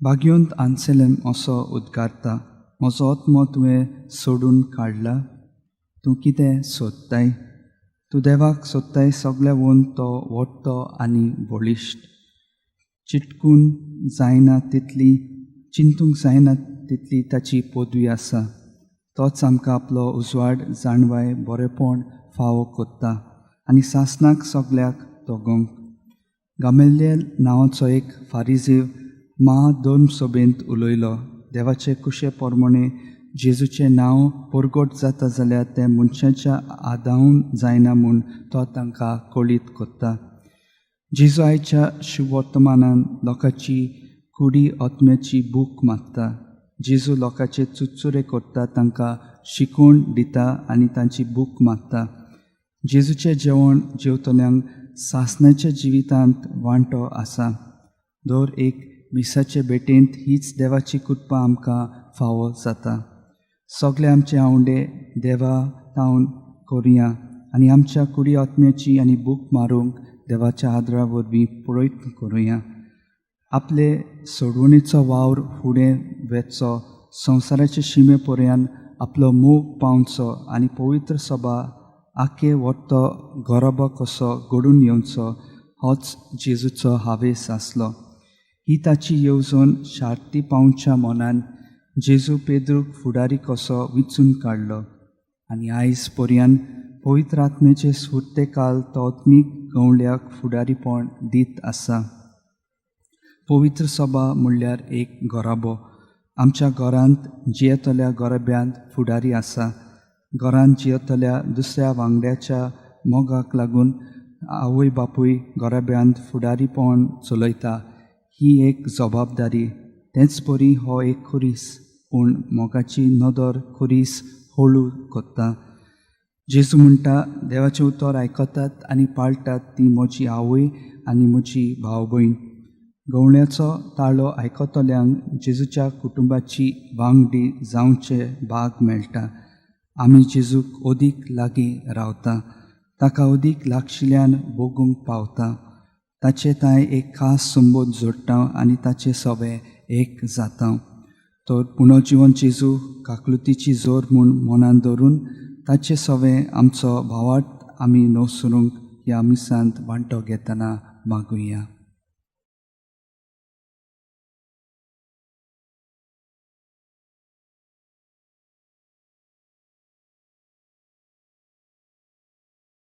भाग्योंत आन्सेलम असो उद्गारता, म्हजो आत्मो तुवें सोडून काडला, तूं कितें सोदताय? तूं देवाक सोदताय सगळ्या वोन तो वोडटो आनी बळिश्ट, चिटकून जायना तितली, चिंतूंक जायना तितली ताची पदवी आसा। तोच आमकां आपलो उजवाड जाणवाय बरेपण फावो कोत्ता आनी सासणाक सगळ्याक तगोंक। गामेल्यल नांवाचो एक फारिजीव महाधर्म सभेंत उलयलो, देवाचे कुशे प्रमाणे जेजूचें नांव परगट जाता जाल्यार तें मनशाच्या आदावन जायना म्हूण तो तांकां कळीत कोत्ता। जेजू आयच्या शुभवर्तमानान लोकांची कुडी आत्म्याची भूक मागता। जेजू लोकांचे चुचुरे करता, तांकां शिकोवण दिता आनी तांची भूक मागता। जेजूचें जेवण जेवतल्यांक सासणाच्या जिवितांत वांटो आसा। दर एक मिसाचे भेटेंत हीच देवाची कृपा आमकां फावो जाता। सगळे आमचे आवंडे देवा तावन करुया आनी आमच्या कुडी आत्म्याची आनी भूक मारूंक देवाच्या आदरा वरवीं प्रयत्न करुया। आपले सोडवणेचो वावर फुडें वेचो, संवसाराचे शिमे पर्यंत आपलो मोग पावचो आनी पवित्र सभा आखे वट्टो गरोबो कसो घडून येवचो होच जेजूचो हावेस आसलो। ही ताची येवजण शार्ती पावच्या मनान जेजू पेद्रूक फुडारी कसो विचून काडलो आनी आयज पर्यंत पवित्र आत्म्याचे स्फूर्ते काल तो आत्मीक गवळ्याक फुडारीपण दीत आसा। पवित्र सभा म्हणल्यार एक घराबो। आमच्या घरांत जियेतल्या घराब्यांत फुडारी आसा। घरांत जियेतल्या दुसऱ्या वांगड्याच्या मोगाक लागून आवय बापूय घराब्यांत फुडारीपण चलयता। ही एक जबाबदारी, तेंच परी हो एक खुरीस, पूण मोगाची नदर खुरीस हळू कोत्ता। जेजू म्हणटा, देवाचें उतर आयकतात आनी पाळटात ती म्हजी आवय आनी म्हजी भाव भयण। गवळ्याचो ताळो आयकतल्यांक जेजूच्या कुटुंबाची वांगडी जावचे भाग मेळटा। आमी जेजूक अदीक लागीं रावता, ताका अदीक लागशिल्ल्यान भोगूंक पावता, ताचे तांय एक खास संबोध जोडटा आनी ताचे सवे एक जाता। तर पुनर्जिवन जेजू काकलुतीची जोर म्हूण मनान धरून ताचे सवे आमचो भावार्थ आमी नवसरूंक ह्या मिसांत वांटो घेतना मागुया।